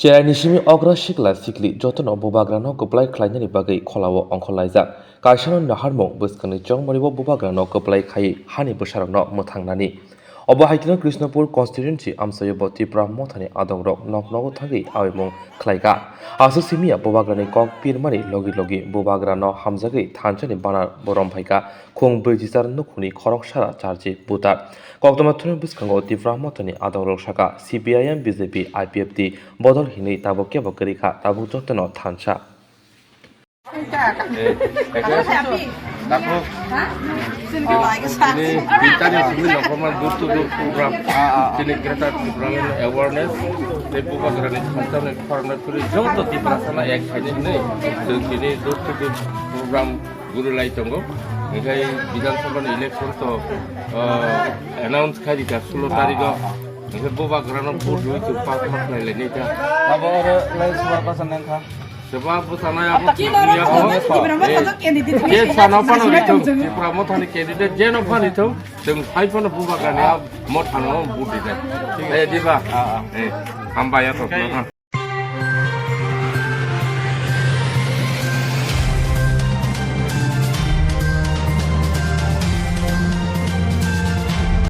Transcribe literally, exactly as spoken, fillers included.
Cheraini simi okra sikla sikli jotono bubagrano kwplai khlainani bagwi kholao ongkhorlaijak. Kaisano naharmung bwskangni chongmario bubagrano kwplai khaiwi hani bwsarokno mwthangnani. Obo hai kheno Krishnapur constituency amchaio bo Tipra Mothani adongrok nok nogo thangwi awimung khlaikha. Aswk simiya bubagrani kok pirmani logi logi bubagrano hamjagwi thansani banar bo romphaikha. Khung brwijichar nukhungni khorok sara charji butar. Koktwma thumni bwskango Tipra Mothani adongrok sakha, C P I M, B J P, I P F T bodol hinwi tabuk kebo kwrwi kha, tabuk jotono thansa. Eh, eh, Takhuk, tini tini tani simi nongkhorma door to door program, tini Greater Tipraland awareness, tei bubagrani thansa ni khorang phuri joto Tiprasano ek khaini hinwi chwng tini door to door program guri lai tongo. Hinkhe Bidhan Sabha ni election to, ah, announce khai rikha sulo tarikh o. Hinkhe bubagrano vote rwi chwng pass ma khlai lai nai kha. Abo oro lai suba pasan nang kha. Suba pasan nai abo. Ki loro thangya ko. Tipra Motha candidate. Je sano phano rithung, Tipra Mothani candidate jeno phano rithung, chwng hai phano bubagrani a Mothano vote rijak. Eh, diba? Eh, hambai ya to.